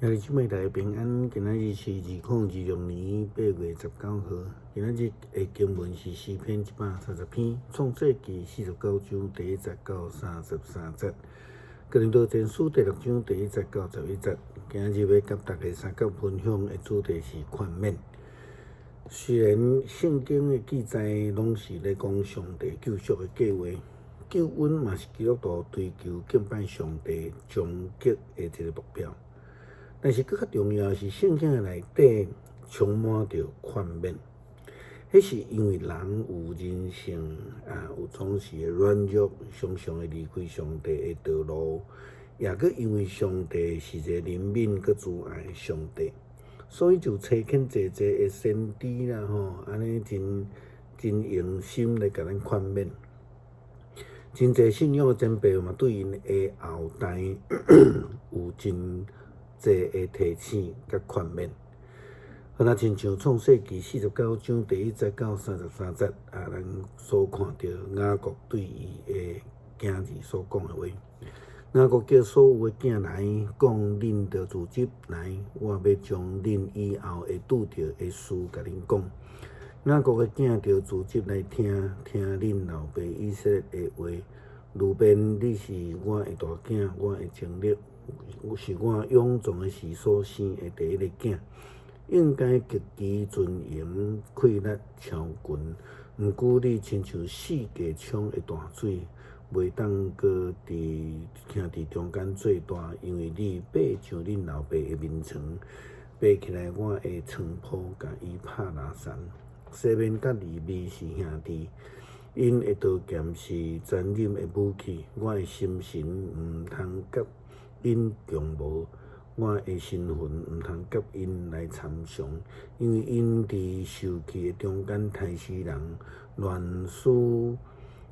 兄弟姊妹大家平安，今仔日是2026年8月19號。今仔日的經文是詩篇130篇，創世記49章第1節到33節，哥林多前書第六章第1節到11節。今仔日欲佮大家相共分享的主題是勸勉。雖然聖經的記載攏是咧講上帝救贖的計劃，救恩嘛是基督徒追求敬拜上帝終極的一个目標。但是，閣較重要的是，聖經的內底充滿著勸勉。彼是因為人有人性啊，有總是會軟弱，常常會離開上帝的道路，也閣因為上帝是一个憐憫閣慈愛的上帝，所以就差遣濟濟的先知啦吼，按呢真真用心來共咱勸勉。真濟信仰的前輩嘛，對𪜶的後代有真濟的提醒佮勸勉，好若親像創世記49章第1節到33節啊，咱所看著雅各對伊的囝兒所講的話。雅各叫所有的囝來講，恁著聚集來，我欲將恁以後會拄著的事共恁講。雅各的囝著聚集來聽，聽恁老爸以色列的話。流便，你是我的大囝，我的精力，是我勇壯的時所生的第一个囝，應該極其尊榮，氣力超群。毋過你親像四界沖的大水，袂當閣佇徛佇中間做大，因為你爬上恁老爸的眠床，爬起來我的床鋪，共伊拍拉散。西緬佮利未是兄弟。𪜶的刀劍是殘忍的武器，我的心神毋通佮𪜶共謀，我的身份毋通佮𪜶來參詳，因為𪜶佇受氣的中間刣死人，亂撕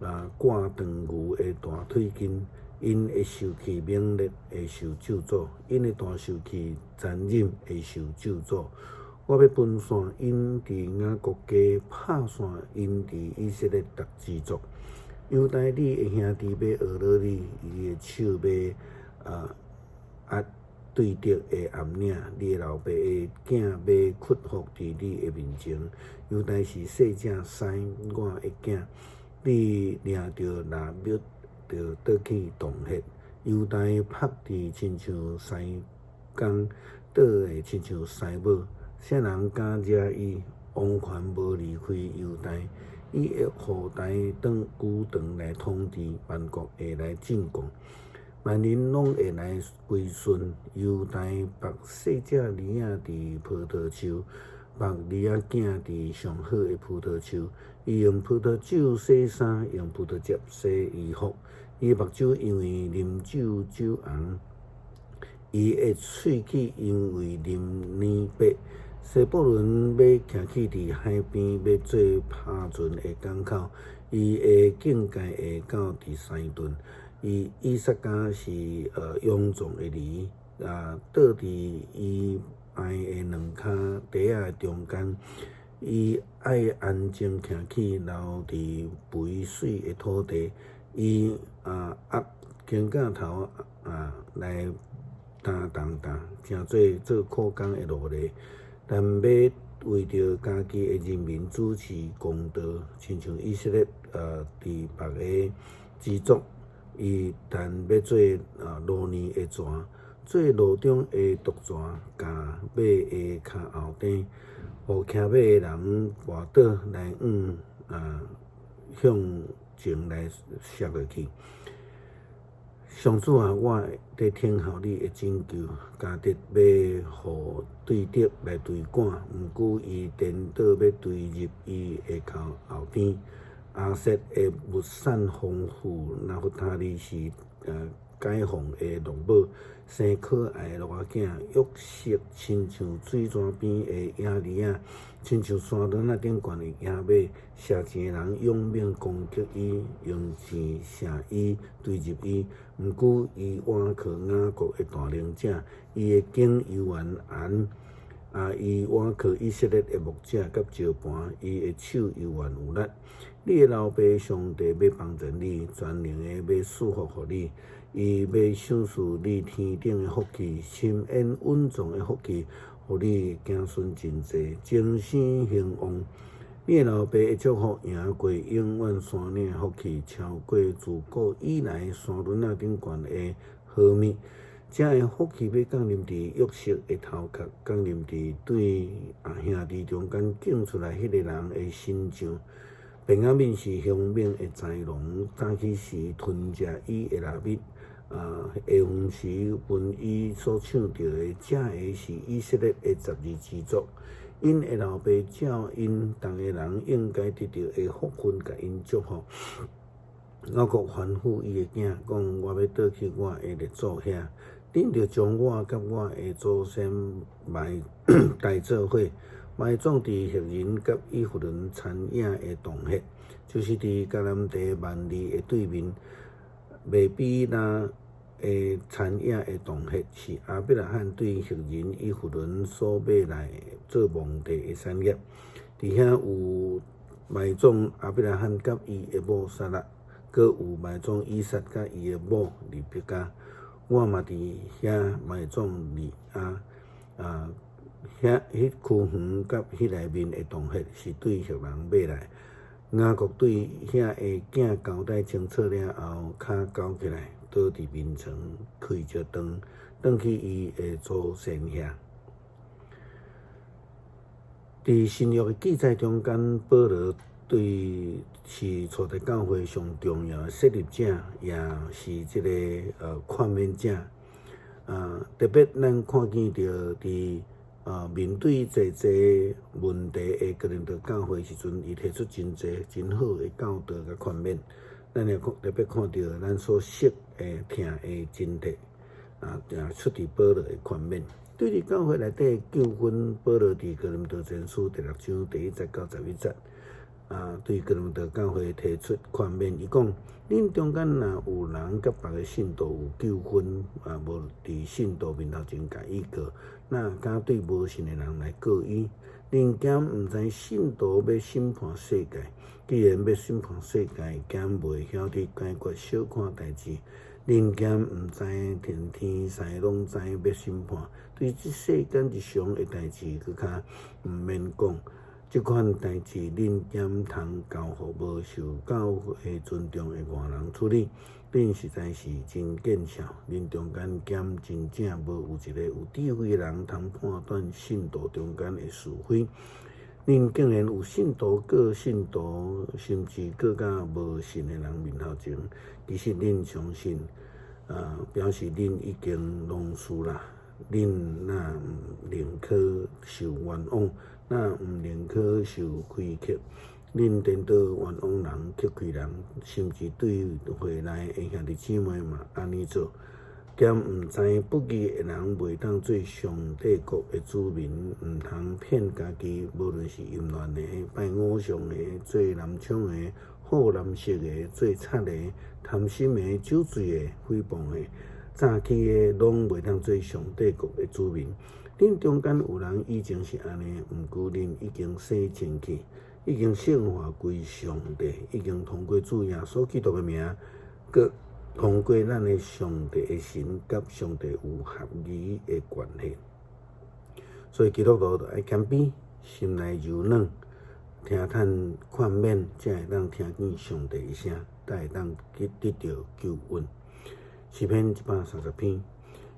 啊割斷牛的大腿筋，𪜶的受氣猛烈會受咒詛，𪜶的大受氣殘忍會受咒詛。我欲分散𪜶佇雅各家，拍散𪜶佇以色列逐支族。猶大，你的兄弟欲訛落你，伊的手欲啊壓對敵的頷領，你的老爸的囝欲屈服佇你的面前。猶大是細隻獅，我的囝，你領著獵物就倒去洞穴。猶大伏佇親像獅公，倒的親像獅母。啥人敢惹伊？王權無離開猶大，伊會予大長久長來統治，萬國會來進貢，萬民攏會來歸順。猶大縛細隻驢仔佇葡萄樹，縛驢仔囝佇上好的葡萄樹。伊用葡萄酒洗衫，用葡萄汁洗衣服。伊的目睭因為啉酒酒紅，伊的喙齒因為啉奶白。西布倫欲徛起佇海邊，欲做帆船的港口，伊的境界會到佇西頓。伊以薩迦是勇壯的驢，啊，倒佇伊愛的兩跤蹄仔的中間。伊愛安靜徛起，留佇肥水的土地。伊啊壓肩胛頭啊來擔重擔，成做做苦工的奴隸。但欲為著家己的人民主持公道，親像以色列佇別个支族，伊但欲做鱸鯪的泉，做路中的毒泉，共馬的跤後踭，予騎馬的人跋倒來往啊向前來摔落去。上主啊，我佇等候你的拯救，迦得欲予對敵來追趕，毋過伊顛倒欲墜入伊的跤後邊。亞設的物產豐富，拿弗他利是解放的駱母，生可愛的駱仔囝。約瑟親像水泉邊的野驢仔，親像山崙仔頂懸的野馬。射箭的人勇猛攻擊伊，用箭射伊，墜入伊。毋過伊倚靠雅各的大能者，伊的頸猶原硬。啊！伊倚靠以色列的牧者佮石磐，伊的手猶原有力。你的老爸上帝欲幫助你，全能的欲賜福予你。伊欲賞賜你天頂的福氣，深淵蘊藏的福氣，予你子孫真濟，終生興旺。你的老爸會祝福贏過永遠山嶺的福氣，超過自古以來山崙仔頂懸的荷物。這个福氣欲降臨佇約瑟的頭殼，降臨佇對兄弟中間揀出來彼个人的身上。便雅憫是兇猛的豺狼，早起時吞食伊的獵物，下昏時分伊所搶著的，這个是以色列的十二支族。𪜶的老爸照𪜶逐个人應該得著的福分，共𪜶祝福。雅各吩咐伊的囝講：我欲倒去我的列祖遐，恁著將我佮我的祖先埋埋做伙，埋葬佇赫人佮以弗崙田野的洞穴，就是佇迦南地幔利的對面，麥比拉的田野的洞穴，是亞伯拉罕對赫人以弗崙所買來做墓地的產業。佇遐有埋葬亞伯拉罕佮伊的某撒拉，閣有埋葬以撒佮伊的某利百加。我嘛佇遐埋葬利亞。啊，遐彼區園佮彼內面的洞穴是對赫人買來。雅各對遐的囝交代清楚了後，跤勾起來，倒佇眠床，開著轉，轉去伊的祖先遐。佇新約的記載中間，保羅對是初代教會上重要的設立者，也是這个勸勉者。特別咱看見著佇面對濟濟問題的哥林多教會時陣，伊提出真濟真好的教導佮勸勉。咱也特別看著咱所熟的疼的真諦，也出佇保羅的勸勉。對佇教會內底糾紛，保羅佇哥林多前書第六章第一節到十一節，對哥林多教會提出勸勉，伊講：恁中間若有人佮別个信徒有糾紛，無佇信徒面頭前共伊告，哪敢對無信的人來告伊？恁敢毋知信徒欲審判世界？既然欲審判世界，敢袂曉得解決小款代誌？恁敢毋知連天使攏知欲審判？對這世間日常的代誌，閣較毋免講。這款代誌，恁敢通交予無受教會尊重的外人處理？恁實在是真見笑！恁中間敢真正無有一个有智慧的人通判斷信徒中間的是非？恁竟然有信徒告信徒，甚至告到無信的人面頭前。其實恁相信，表示恁已經攏輸啦。恁若毋寧可受冤枉，若毋寧可受虧缺，恁顛倒冤枉人、吃虧人，甚至對會內的兄弟姊妹嘛按呢做。敢毋知不義的人袂當做上帝國的子民，毋通騙家己。無論是淫亂的、拜偶像的、做男寵的、好男色的、做賊的、貪心的、酒醉的、誹謗的、詐欺的，攏袂當做上帝國的子民。恁中間有人以前是按呢，毋過恁已經洗清氣，已經聖化歸上帝，已經通過主耶穌基督的名，閣通過咱的上帝的神，佮上帝有合宜的關係。所以基督徒著愛謙卑，心內柔軟，聽趁勸勉，才會當聽見上帝的聲，才會當去得著救恩。詩篇一百三十篇，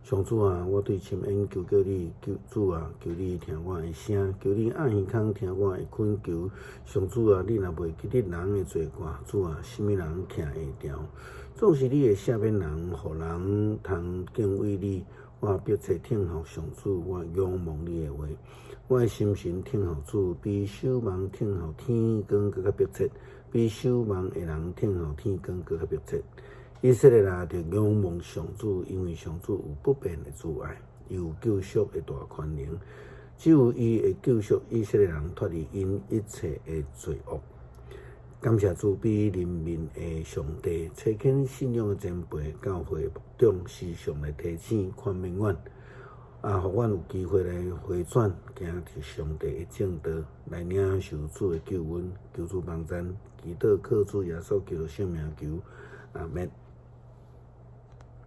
上主啊，我對深淵求叫你，求主啊，求你聽我的聲，求你掩耳孔聽我的懇求。上主啊，你若袂記得人的罪過，主啊，啥物人徛會牢？總是你會赦免人，予人通敬畏你。我迫切等候上主，我仰望你的話。我的心神等候主，比守望等候天光閣較迫切，比守望的人等候天光閣較迫切。以色列人著仰望上主，因為上主有不變的慈愛，伊有救贖的大權能，只有伊會救贖以色列人脫離𪜶一切的罪惡。感謝主比人民的上帝，差遣信仰的前輩、教會牧長時常來提醒、勸勉阮，予阮有機會來回轉，行佇上帝的正道，來領受主的救恩。求主幫贊，祈禱靠主耶穌基督聖名求，阿們。